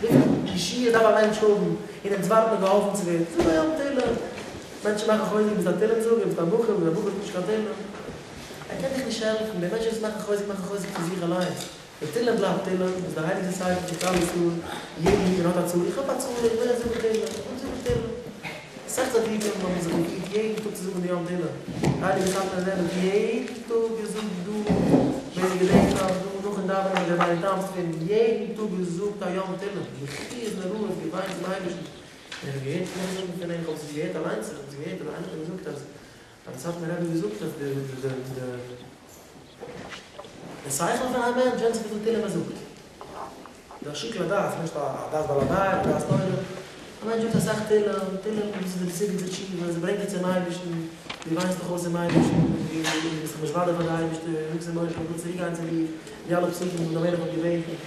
וויפיל ישועה דארף א מענטש האבן, און אונז ווארט מיר געהאלפן צו ווערן, זאג א יום תהלים, מענטשן מאכן חוזק, ביסט א תהלים זאגער, ביסט א בחור, ביסט א בחור זאגט נישט קיין תהלים, ער קען דיך נישט העלפן, די מענטשן וואס מאכן חוזק מאכן חוזק פון זיך אליינס, די תהלים בלייבט תהלים, איז די הייליגסטע ספר פון כלל ישראל, יעדער איד האט א צרה, איך האב א צרה, איך וויל יעצט זאגן תהלים, איך וויל זאגן תהלים, אסאך צדיקים האבן זיך געפירט יעדן טאג צו זאגן די יום תהלים, די הייליגע סאטמארער רבי האט יעדן טאג געזאגט דא, ווער ס'געדענקט נאך דא נאכן דאווענען מיט רבינו תם'ס תפילין, יעדן טאג געזאגט א יום תהלים, בכיות נוראות געוויינט צום אייבערשטן, און איך האב געהערט נאכזאגן פון אים, איך האב עס נישט געהערט אליינס, איך האב עס געהערט אז איינער האט מיר געזאגט אז אז די סאטמאר רבי האט געזאגט אז די די די די שכל פון א מענטש ווענדט זיך וויפיל תהלים ער זאגט. דאס איז שיקול הדעת, נישט א דעת בעל הבית, דעת תורה. א מענטש זאגט אסאך תהלים, תהלים דאס איז די סיבה צו תשובה, עס ברענגט דיר צום אייבערשטן, דו וויינסט דיך אויס צום אייבערשטן, דו ביסט זיך מתוודה פאר די אייבערשטער, דו זאגסט אים אייבערשטער איך וויל צוריק גיין צו דיר, די אלע פסוקים וואס דוד המלך האט געבעטן.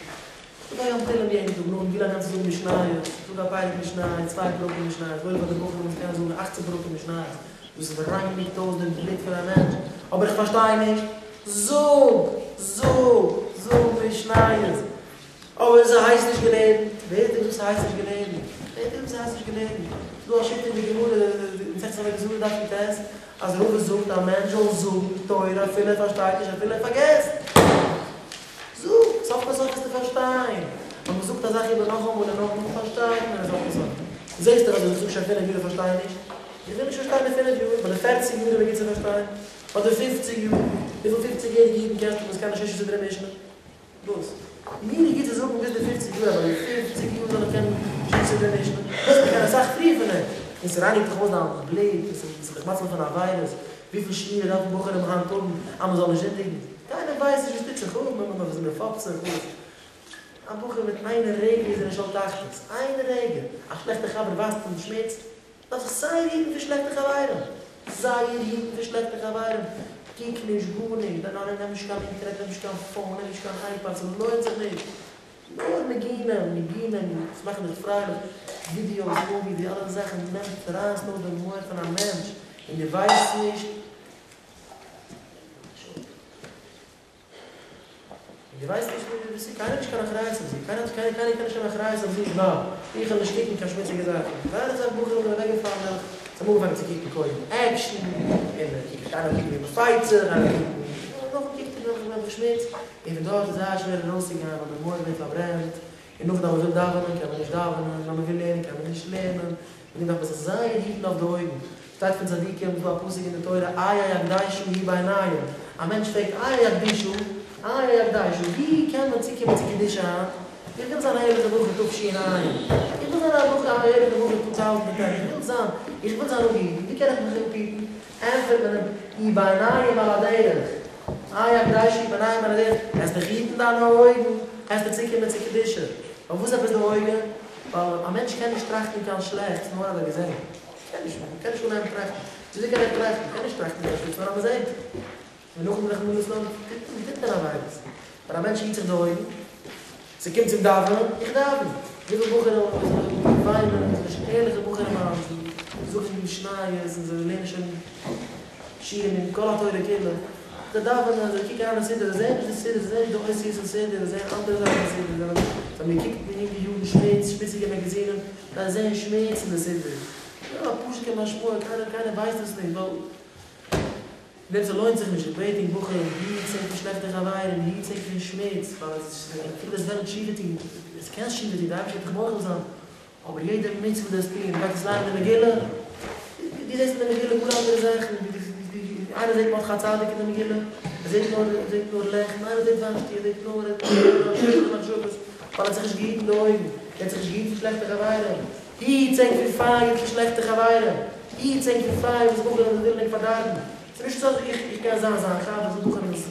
זאג א יום תהלים יעדן טאג, נאכדעם ווי לאנג קענסטו זאגן משניות? זאג א פרק משניות, צוויי פרקים משניות, וואויל פאר די בחורים וואס קענען זאגן אכצן פרקים משניות, דאס רייניגט אויס דעם בלוט פון א מענטש, אבער איך פארשטיי נישט, זאג! זאג! זאג משניות! אבער ס'הייסט נישט געלערנט, ווער האט דיר געזאגט ס'הייסט נישט געלערנט? ווער האט דיר געזאגט ס'הייסט נישט געלערנט? ס'איז דא א שיטה אין די גמרא, מסכת עבודה זרה דף י"ט, אז רבא זאגט א מענטש זאל זאגן תורה אפילו ער פארשטייט נישט אפילו ער פארגעסט! זאג! סוף כל סוף וועסטו פארשטיין! אז מען זאגט א זאך איבער נאכאמאל און נאכאמאל פארשטייט מען עס סוף כל סוף. זעסט דאך אז איך זאג שוין פינף יאר איך פארשטיי נישט. איך וויל נישט פארשטיין די פינף יאר, ביי די פערציג יאר איז מיר גוט צו פארשטיין. ביי די פופציג יאר. וויפיל פופציג יעריגע אידן קענסטו וואס קענען ששה סדרי משנה? וואס? מיר איז גוט צו זאגן ביז די פופציג יאר אז ביי די פופציג יאר זאל איך קענען ששה סדרי משנה. וואס? איך קען אסאך פריער פון דעם. און ס'רייניגט דיך אויס דיין בלוט און ס'איז דיך מציל פון עבירות. וויפיל שמירה דארפן בחורים היינט האבן אז מ'זאל נישט זינדיגן? קיינער ווייסט נישט וואס טוט זיך אפ, מ'פאפט זיך וואס. א בחור מיט איין רגע איז ער אין שאול תחתית, איין רגע, א שלעכטע חבר ווייזט אים שמוץ, דארף זיך זייער היטן פון שלעכטע חברים, זייער היטן פון שלעכטע חברים, קוק נישט גארנישט, נעם נישט קיין אינטערנעט, נעם נישט קיין פאון, נעם נישט קיין אייפאד, ס'לוינט זיך נישט, נאר ניגונים, ניגונים וואס מאכן דיך פרייליך, ווידיאוס, מאוויס, די אלע זאכן נעמט רייסט אויס די מח פון א מענטש, און דו ווייסט נישט, און דו ווייסט נישט וואס איז, קיינער האט נישט קיין אחריות אויף זיך, קיינער האט קיינער קיינער קען נישט נעמען אחריות אויף זיך, נא, איך וועל נישט קוקן קיין שמוציגע זאכן, זייער אסאך בחורים זענען אוועקגעפאלן נעבעך, זיי האבן אנגעפאנגען צו קוקן קודם עקשן, און מען קוקט איינער קוקט ווי מען פייט זיך, איינער קוקט, נאכדעם קוקט ער נעבעך נעבעך שמוץ, און פון דארט איז זייער שווער ארויסצוגיין ווייל די מח ווערט פארברענט, און נאכדעם אז מען וויל דאווענען קען מען נישט דאווענען, אז מען וויל לערנען קען מען נישט לערנען, וועגן דעם דארף מען זיך זייער היטן אויף די אויגן. שטייט פון צדיקים, איז דא א פסוק אין די תורה איה הקדשה היא בעיניהם, א מענטש פרעגט איה הקדושה, איה הקדשה, ווי קען מען צוקומען צו קדושה היינט? איך וויל זיין א ערליכע בחור תש"ע, איך וויל זיין א בחור א ערליכע בחור טו טאוזענט טען, איך וויל זיין, איך וויל זיין אפגעהיטן, ווי קען איך מיך אפהיטן? ענטפערט מען אים, היא בעיניהם על הדרך, איה הקדושה היא בעיניהם על הדרך, וועסט דיך היטן דיינע אויגן, וועסטו צוקומען צו קדושה. פארוואס עפעס די אויגן? ווייל א מענטש קען נישט טראכטן קיין שלעכטס נאר אז ער האט געזען. קען נישט, מען קען נישט אנהייבן טראכטן. וויאזוי קען איך טראכטן? מען קען נישט טראכטן קיין שלעכטס נאר אז מען זעט. און נאכדעם רחמנא לצלן טוט מען עבירות. ווען א מענטש היט זיך די אויגן, ס'קומט צום דאווענען, איך דאווען. וויפיל בחורים וויינען, זענען שוין ערליכע בחורים היינט, זיי זאגן משניות און זיי לערנען שוין שיעורים אין כל התורה כולה, זיי דאווענען, זיי קוקן אריין אין סידור, זיי זעען נישט די סידור, זיי זעען נישט די אותיות אין סידור, זיי זעען אנדערע זאכן אין סידור, זיי האבן געקוקט אין יונגע יארן שמוץ, שמוציגע מעגעזינען, זיי זעען שמוץ אין די סידור. יא, פשוט כמשמעו, קיינער קיינער ווייסט דאס נישט, ווייל דעם ס'לוינט זיך נישט, איך בעט ענק בחורים, היטס ענק פון שלעכטע חברים, היטס ענק פון שמוץ, ווייל עס איז אפילו עס וועלן תשובה טון, עס קענסט תשובה טון, די אייבערשטער וועט דיך מוחל זיין, אבער יעדע מצוה וואס דו וועסט טון, מ'גייט יעצט ליינען די מגילה, דו זעסט אין די מגילה גאר אנדערע זאכן, איינער זעט מרדכי הצדיק אין די מגילה, ער זעט נאר ער זעט נאר לחם, איינער זעט ושתי, ער זעט נאר ער האט נאר שלעכטע מחשבות, ווייל ער האט זיך נישט געהיטן די אויגן, ער האט זיך נישט געהיטן פון שלעכטע חברים, היטס ענק פון פייער פון שלעכטע חברים, היטס ענק פון פייער וואס בחורים וואס ווילן ענק פארדארבן, ס'איז נישט אזוי איך איך קען זיין זיין חבר, ס'איז דא בחורים וואס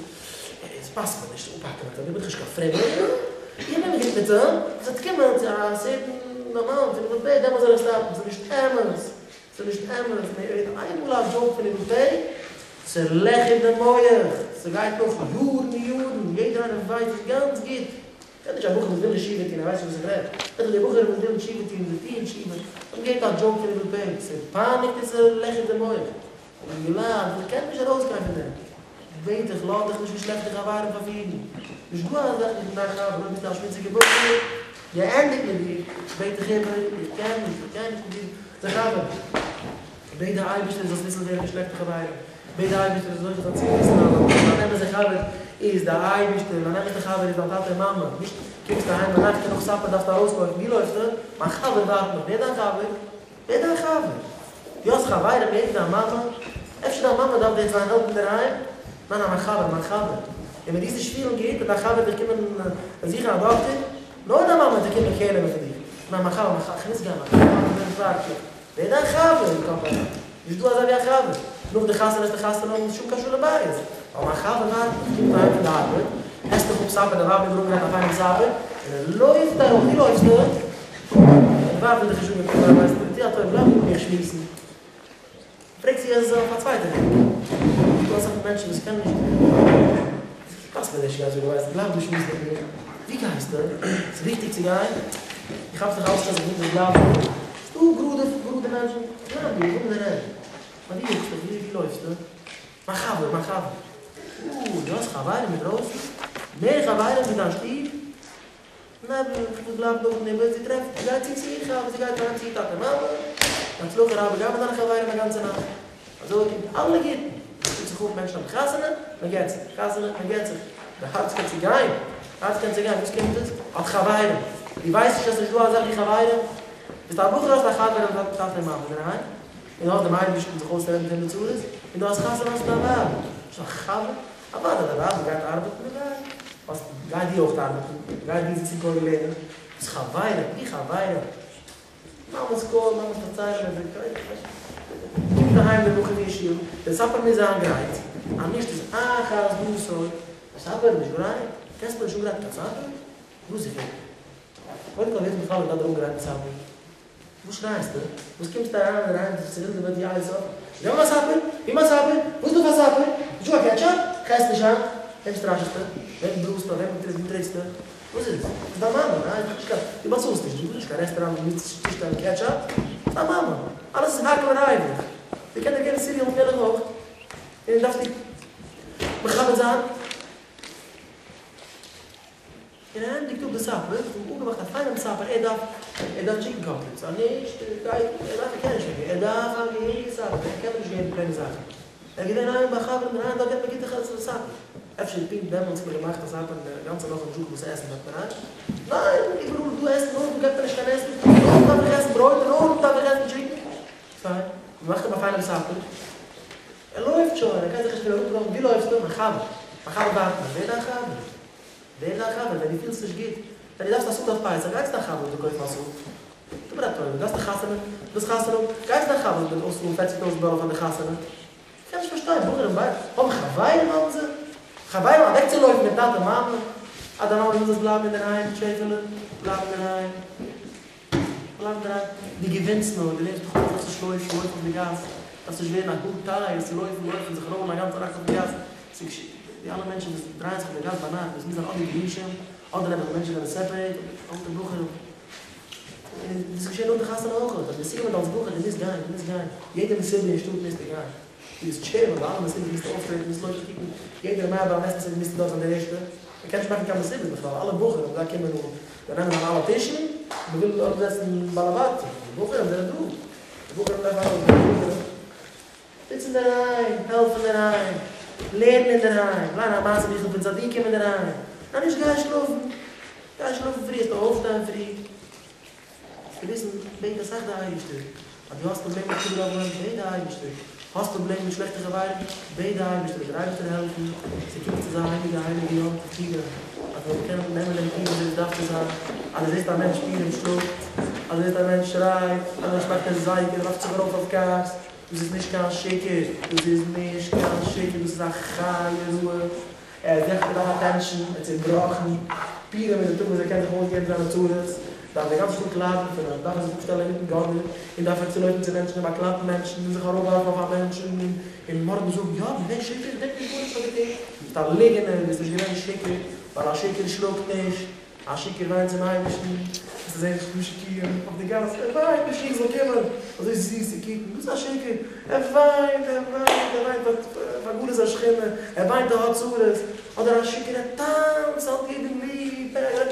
עס פאסט מיר נישט אפהאקן מיט אים, איך בין דאך נישט קיין פרומער, איך בין גוט מיט אים, עס וועט קומען צו א סערטן אמאונט פון ניבול פה, דעמאלטס זאל איך סטאפן, ס'איז נישט אמת, ס'איז נישט אמת, מען הערט איינמאל א דזשאוק פון ניבול פה, ס'לעכערט די מח, ס'גייט נאך יארן און יארן, יעדער איינער ווייסט עס גאנץ גוט, כ'רעד נישט א בחור וואס וויל נישט תשובה טון, ער ווייסט נישט וואס איך רעד, כ'רעד דאך די בחורים וואס ווילן תשובה טון, זיי טוען תשובה, זיי האבן געהערט א דזשאוק פון ניבול פה, ס'פייניגט און ס'לעכערט די מח. אינגעלייט, איך קען נישט ארויסגיין פון דעם. איך בעט דיך, לאז דיך נישט פון שלעכטע חברים פארפירן. נישט דא אזא זאך איך בין דיין חבר, אויב ביסטו א שמוציגער בחור. געענדיגט מיט דיר, בעט דיך איבער, איך קען נישט, איך קען נישט מיט דיר זיך חבר'ן. בעט די אייבערשטער זאלסט ניצול ווערן פון שלעכטע חברים, בעט די אייבערשטער זאלסט זוכה זיין צו וויסן אז דיין אמת'ע חבר איז די אייבערשטער, דיין אמת'ע חבר איז דיין טאטע און מאמע, נישט קומסט אהיים ביינאכט און נאך סאפער דארפסטו ארויסלויפן, וואו לויפסטו? מיין חבר ווארט מיך, ווער דיין חבר? ווער דיין חבר? דו האסט חברים מער ווי דיין מאמע? אפשר דיין מאמע דארף דיר צו העלפן אינדערהיים? ניין ניין מיין חבר, מיין חבר. און ווען דו וועסט נישט פילן גוט וועט דיין חבר דיך קומען זוכן א דאקטער? נאר דיין מאמע וועט דיר קומען קעיר נעמען פון דיר. ניין מיין חבר, מיין חבר, כ'מוז גיין, מיין חבר ווארט מיך. ווער דיין חבר? אין קאפ אריין. נישט דא אזא ווי א חבר. נאך די חתונה וועסטו חתונה האבן נישט האבן קיין שלום בית. ווייל מיין חבר ווארט מיך, קומט אהיים פון די ארבעט, עסט נאך אפ סאפער, די ווייב האט אנגעגרייט א פיינעם סאפער, און ער לויפט ארויס, וואו לויפסטו? די ווייב וויל דיך נישט אנקומען, ווייסט דו, טו א טובה, בלייב מיט מיך שמועסן. פרעגט זי אז אויף א צווייטע וועג. ס'דא אסאך מענטשן וואס קענען נישט. פאסט מיר נישט צו גיין זאגן ווייסט, בלייב דא שמועסן מיט מיר. וואו גייסטו? ס'איז וויכטיג צו גיין? דו כאפסט דאך אלץ נישט אז איך וויל דא בלייבן דא. ס'דא גראדע גראדע מענטשן. בלייב דא, איך וויל מיט דיר רעדן. פאר וואו יאגסטו? וואו לויפסטו? מיין חבר, מיין חבר. אה, דו האסט חברים אינדרויסן? מער חברים ווי דיין שטוב? נעבעך, וואס בלייבט נאכדעם איבער? זי טרעפט, זי גייט צו צו איר חבר, זי גייט אהיים צו איר טאטע מאמע, הצלחה רבה, גיי מיט דיינע חברים א גאנצע נאכט, אזוי קומט אלע גוטן, טוט זיך אפ, מענטשן האבן חתונה, מען גט זיך, חתונה, מען גט זיך, די הארץ קען צוגיין, הארץ קען צוגיין, וואס קומט עס? האט חברים, דו ווייסט נישט אז ס'נישט דא אזא זאך ווי חברים? ביסט א בחור האסט א חבר און טאטע מאמע אינדערהיים, און האסט דעם אייבערשטן זיך אויסצורעדן פון די צרות, און דו האסט חתונה האסט א ווייב, נישט א חבר, אוודאי די ווייב גייט ארבעטן און גיי האסט גיי דו אויך ארבעטן גיי דו זיץ אין כולל לערנען וואס חברים ווי חברים מאמעס קאלן מאמעס פארציילן מיר די קומט אהיים די בחור פון ישיבה די סאפער מוז זיין גרייט אז נישט איז אחת דתו די סאפער איז נישט גרייט קענסט מיר נישט אנגרייטן קיין סאפער וואס זיכער קודם כל ווער האט בכלל געדארפט אנגרייטן סאפער וואס שרייסטו? וואס קומסטו אריין אין דערהיים זיך צו ווילדעווען ווי עשו? ווי מיין סאפער? ווי מיין סאפער? וואס איז דא פאר סאפער? נישטא קיין קעטשאפ? כ'עס נישט היינט! וועם סטראשעסטו? וועם בלאזטו? וועם טריטסטו? וואס איז עס? ס'איז דיין מאמע, ניין? ס'איז נישט קיין, דו באצאלסט נישט, דא איז נישט קיין רעסטוראנט וואו מ'מוז צושטעלן קעטשאפ. ס'איז דיין מאמע. אלעס איז הכל ריווח. זי קען דיר געבן סיריעל מיט מילך אויך. און דארפסט איר מכבד זיין. און ער ענדיגט אפ די סאפער, איך האב אפגעמאכט א פיינעם סאפער, ער דארף, ער דארף טשיקן קאטלעטס, אז נישט, גייט, ער דארף, ער קען נישט מער, ער דארף א געהעריגע סאפער, ער קען מיר נישט געבן פלעינע זאכן. ער איז געווען איין ביי חבר אינדערהיים, דארט געבט מען גוטע סאפער. אפשר פונקט דעמאלטס האט מען געמאכט א סאפער און די גאנצע וואך איז נישטא וואס עסן דארט אינדערהיים. ניין, איבעראל איז דא עסן, נאר דא געבט מען נישט קיין עסן, נאר דא דארף איך עסן ברויט און נאר דא דארף איך עסן טשיקן. פיין, מען מאכט אים א פיינעם סאפער. ער לויפט שוין, ער קען זיך נישט אפילו אראפלאזן, וואו לויפסטו? מיין חבר, מיין חבר ווארט מיר, ווער איז דיין חבר? ווער איז דיין חבר ווען דו פילסט נישט גוט? ווען דו דארפסט א סוט אויף פסח, גיי צו דיין חבר דיר קויפן א סוט. טו מיר א טובה, דארפסט א חתונה, ווילסט חתונה האבן, גיי צו דיין חבר וואס וועט אויסצאלן פערציג טויזנט דאלער פאר די חתונה. איך קען נישט פארשטיין, בחורים ביי האבן חברים האבן זיי? חברים אוועקצולויפן מיט טאטע מאמע? אז דיין מאמע וויל זאלסט בלייבן אינדערהיים, טשעפעלע, בלייב אינדערהיים. בלייב אינדערהיים. דו געווינסט נאר, דו לערנסט דיך אויס, דארפסט נישט לויפן, לויפן אויף די גאס, דארפסט נישט ווערן א גוט טיי, צו לויפן, לויפן, זיך ראולן א גאנצע נאכט אויף די גאס, די אלע מענטשן וואס דרייען זיך אויף די גאס ביינאכט, דאס מוז זיין אדער גרושים, אדער נעבעך מענטשן זענען סעפערעיט, אלטע בחורים. און דאס איז געשען נאך די חתונה אויך, אז ביסט צוגעוואוינט אלס בחור, דו מוזט גיין, דו מוזט גיין, יעדע מסיבה אין שטאט מוזטו גיין. דו ביסט טשעירמאן ביי אלע מסיבות מוזטו אויפטרעטן, מוזט לויפן קוקן, יעדער מעיאר ביים עסן מסיבה מוזטו דארט זיין דער ערשטער, מען קען נישט מאכן קיין מסיבות בכלל, אלע בחורים זיי קומען אן, זיי נעמען אן אלע טישן, מען וויל אראפזעצן בעלי בתים, די בחורים זענען דא, די בחורים דארפן ארויס, די בחורים זיצן אינדערהיים, העלפן אינדערהיים, לערנען אינדערהיים, ליינען א מעשה ביכל פון צדיקים אינדערהיים, ניין נישט גיי שלאפן, גיי שלאפן פרי, וועסטו אויפשטיין פרי. געוויסן, בעט אסאך די אייבערשטער, אז דו האסט פראבלעמען מיט כיבוד אב ואם, בעט די אייבערשטער, האסט פראבלעמען מיט שלעכטע חברים, בעט די אייבערשטער, וועט דער אייבערשטער העלפן, ס'קומט צו אזא הייליגע הייליגע יום טוב פורים, אז מ'זאל קענען נעמען דעם פורים ווי עס דארף צו זיין, אז דו זעסט א מענטש פורים שלאגט, אז דו זעסט א מענטש שרייט, אז א מענטש מאכט א זייגער, ווארפט זיך ארויף אויף קארס, דאס איז נישט קיין שיכור, דאס איז נישט קיין שיכור, דאס איז א חיה רעה. ער זוכט ער דארף אטענשאן, ער איז צעבראכן, פורים איז די טאג וואס ער קען זיך אויסגעבן זיינע צרות, דארף די גאנצע שטאט ליידן פון אים, דארף ער זיך אפשטעלן אינמיטן גאדער, און דארף ער צולויפן צו מענטשן און באקלאפן מענטשן, און זיך ארויפווארפן אויף א מענטש, און מארגן זאגן, יא, ביסט געווען שיכור, איך דענק נישט גארנישט פון די טאג, ביסט א ליגענער, ביסט נישט געווען שיכור, ווייל א שיכור שלאגט נישט. א שיכור וויינט צום אייבערשטן, וועסטו זען נישט דא שיכורים אויף די גאס, ער וויינט משיח זאל קומען, אזוי זיס צו קוקן, דאס איז א שיכור, ער וויינט, ער וויינט, ער וויינט פאר גלות השכינה, ער וויינט ער האט צרות, אדער א שיכור ער טאנצט, האט יעדעם ליב, ער.